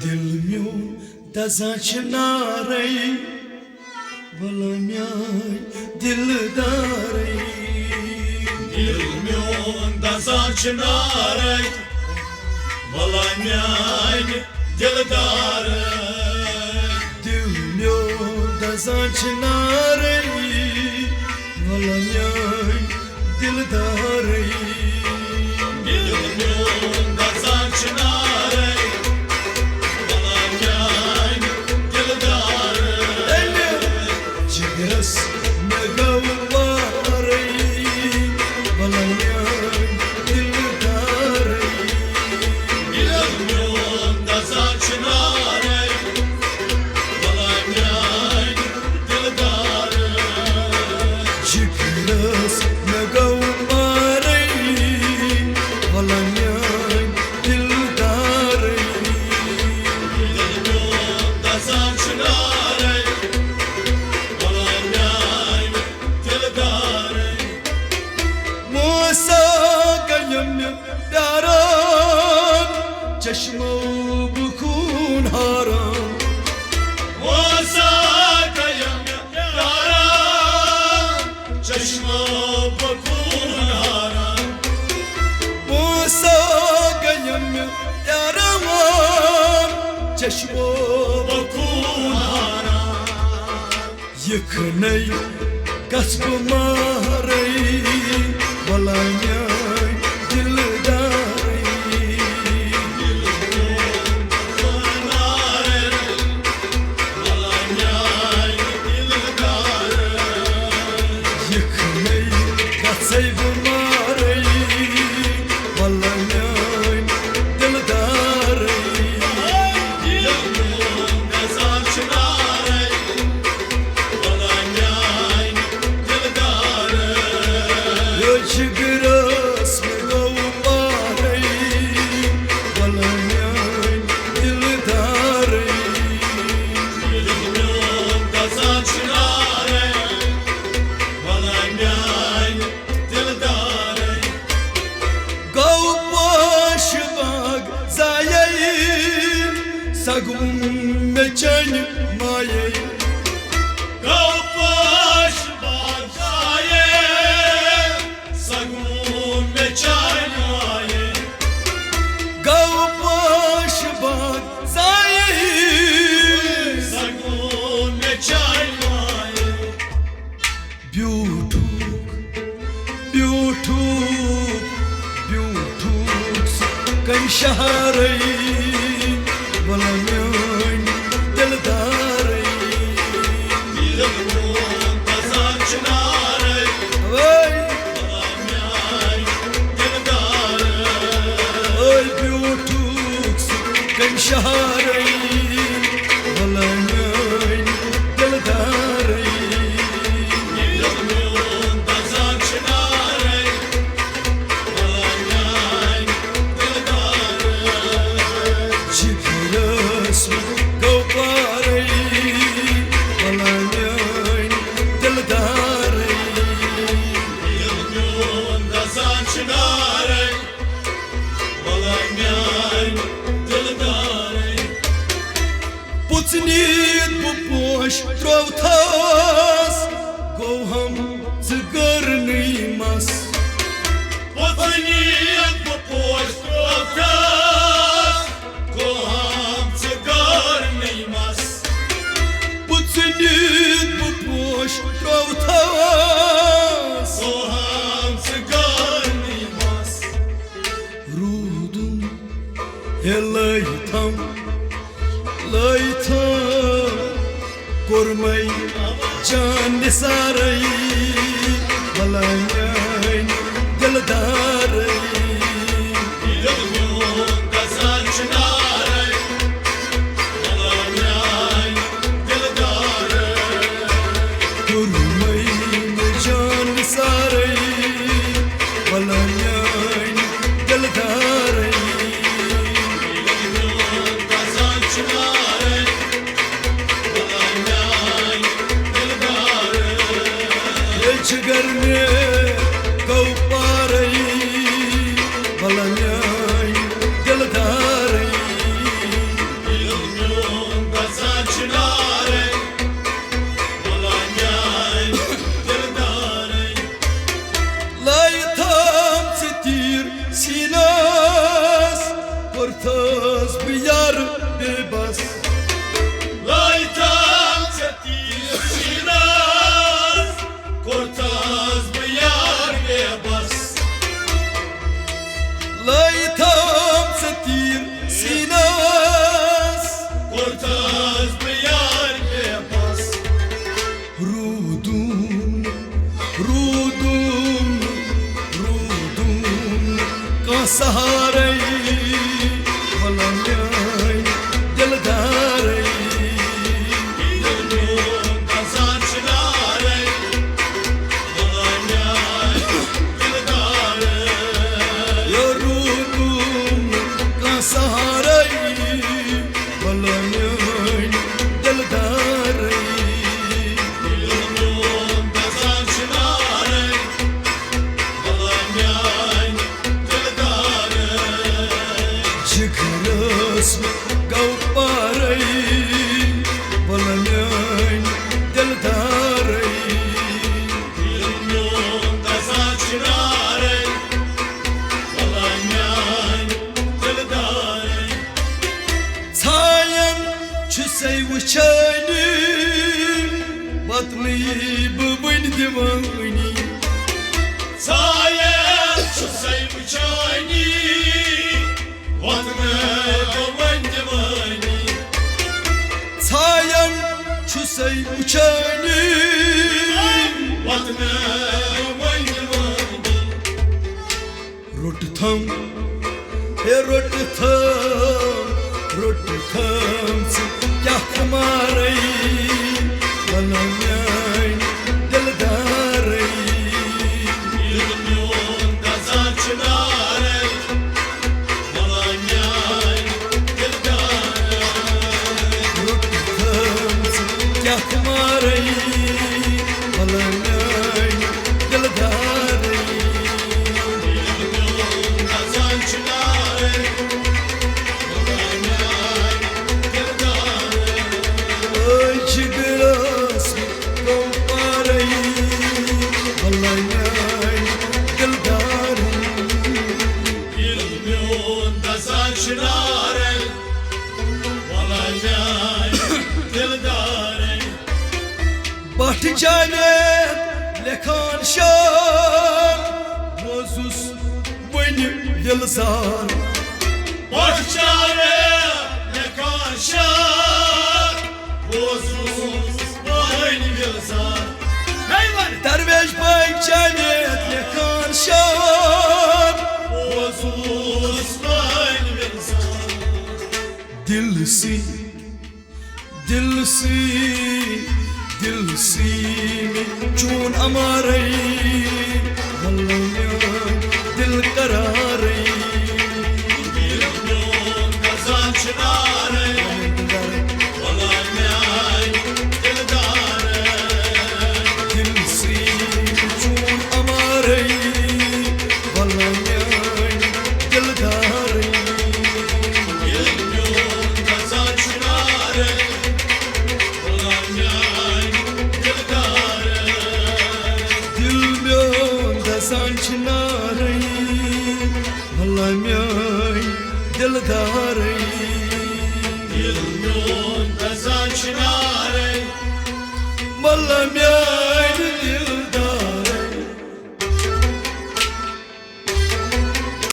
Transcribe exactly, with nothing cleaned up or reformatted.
دِل میون دَزان چھِ نارَے، وَلہٕ میٛانہِ دِلدارَے۔ دِل میون دَزان چھِ نارَے، وَلہٕ میٛانہِ دِلدارَے۔ دِل میون دَزان چھِ نارَے، وَلہٕ میٛانہِ دِلدارٕے۔ دِل میون دَزان چھِ نارَے، وَلہٕ میٛانہِ دِلدارٕے۔ جِگرَس مےٚ گوٚو وارَے، وَلہٕ میٛانہِ دِلدارٕے۔ دِل میون دَزان چھِ نارَے، وَلہٕ میٛانہِ دِلدارٕے۔ جِگرَس مےٚ گوٚو وارَے، وَلہٕ میٛانہِ دِلدارٕے۔ دِل میون دَزان چھِ نارَے، وَلہٕ میٛانہِ دِلدارٕے۔ موسیٰ گٔیم پیاران، چشمو بہٕ خوٗن ہاران۔ موسیٰ گٔیم پیاران، چشمو بہٕ خوٗن ہاران۔ موسیٰ گٔیم پیاران، چشمو بہٕ خوٗن ہاران۔ یِکھنَے گژھٕ بہٕ مارَے، وَلہٕ میٛانہِ دِلدارٕے۔ یِکھنَے گژھَے بہٕ مارَے، وَلہٕ میٛانہِ دِلدارٕے۔ دِل میون دَزان چھُ نارَے، وَلہٕ میٛانہِ دِلدارٕے۔ جِگرَس مےٚ گوٚو پارَے، وَلہٕ میٛانہِ دِلدارٕے۔ دِل میون دَزان چھُ نارَے، وَلہٕ میٛانہِ دِلدارٕے۔ گوٚو پوشہٕ باغ ضایعے، سۄ گوٚو مےٚ چانہِ مایے۔ گوٚو پوشہٕ باغ ضایعے، سۄ گوٚو مےٚ چانہِ مایے۔ گوٚو پوشہٕ باغ ضایعے، سۄ گوٚو مےٚ چانہِ مایے۔ بیوٗٹھُکھ، بیوٗٹھُکھ، بیوٗٹھُکھ سُہ کَمہِ شہرَے، وَلہٕ میٛانہِ دِلدارَے۔ دِل میون دَزان چھُ نارَے، وَے۔ وَلہٕ میٛانہِ دِلدارَے۔ وَے بیوٗٹھُکھ سُہ کَمہِ شہرَے، وَلہٕ میٛانہِ دِلدارٕے۔ دِل میون دَزان چھُ نارَے، وَلہٕ میٛانہِ دِلدارٕے۔ جِگرَس گوٚو پارَے، وَلہٕ میٛانہِ دِلدارٕے۔ دِل میون دَزان چھُ نارَے، وَلہٕ میٛانہِ دِلدارٕے۔ پُژنیٖت بہٕ پوش ترٛووتھس، گوٚو ہم ژٕ گٔرنٕے مَس۔ پُژنیٖت بہٕ پوش ترٛووتھس، گوٚو ہم ژٕ گٔرنٕے مَس۔ پُژنیٖت بہٕ پوش ترٛووتھس، گوٚو ہم ژٕ گٔرنٕے مَس۔ روٗدُن ہے لٲیتھم، لٲیتھم، کوٚرمَے جان نثارَے، وَلہٕ میٛانہِ دِلدارَے۔ دِل میون دَزان چھُ نارَے، وَلہٕ میٛانہِ دِلدارَے۔ کوٚرمَے مےٚ جان نثارَے، وَلہٕ میٛانہِ دِلدارَے۔ دِل میون دَزان چھُ نارَے، وَلہٕ میٛانہِ دِلدارَے۔ ہے جِگر مےٚ گوٚو پارَے، وَلہٕ میٛانہِ دِلدارَے۔ دِل چھُسَے وٕچھٲنی، وطنٕے بہٕ وٕنہِ دیوٲنی۔ ژایَن چھُسَے وٕچھٲنی، وطنٕے بہٕ وٕنہِ دیوٲنی۔ ژایَن چھُسَے وٕچھٲنی، وطنٕے بہٕ وٕنہِ دیوٲنی۔ روٚٹ تھم، ہے روٚٹ تھم، روٚٹ تھم ژٕ کیٛاہ خمارے، وَلہ میٛانہِ دِلدارے۔ ییٚلہِ میون گژھان چھُ نارے، وَلہ میٛانہِ دِلدارے۔ روٚٹ تھم ژٕ کیٛاہ خمارے، وَلہ میٛانہِ دِلدارے۔ أے جگرس گوٚو پارے، وَلہ میٛانہِ دِلدارے۔ ییٚلہِ میون گژھان چھُ نارے، وَلہ میٛانہِ دِلدارے۔ بٹ جاوید لیکھان شعر، بوزُس وۄنۍ دِلزار۔ بٹ جاوید لیکھان شعر، بوزُس وۄنۍ دِلزار۔ درویش بٹ جاوید لیکھان شعر، بوزُس وۄنۍ دِلزار۔ دِل سی، دِل سی، دِل سی مےٚ چون اَمارَے، وَلہٕ میون دِل قرارَے۔ دِل میون گژھان چھُ نارَے، وَلہٕ میانہِ دِلدارَے۔ دِل سی مےٚ چون اَمارَے، وَلہٕ میانہِ دِلدارَے۔ دِل میون گژھان چھُ نارَے، وَلہٕ میانہِ دِلدارَے۔ دِل میون گژھان چھُ نارَے، وَلہٕ میانہِ دِلدارَے۔ دِل میون گژھان چھُ نارَے، وَلہٕ میانہِ دِل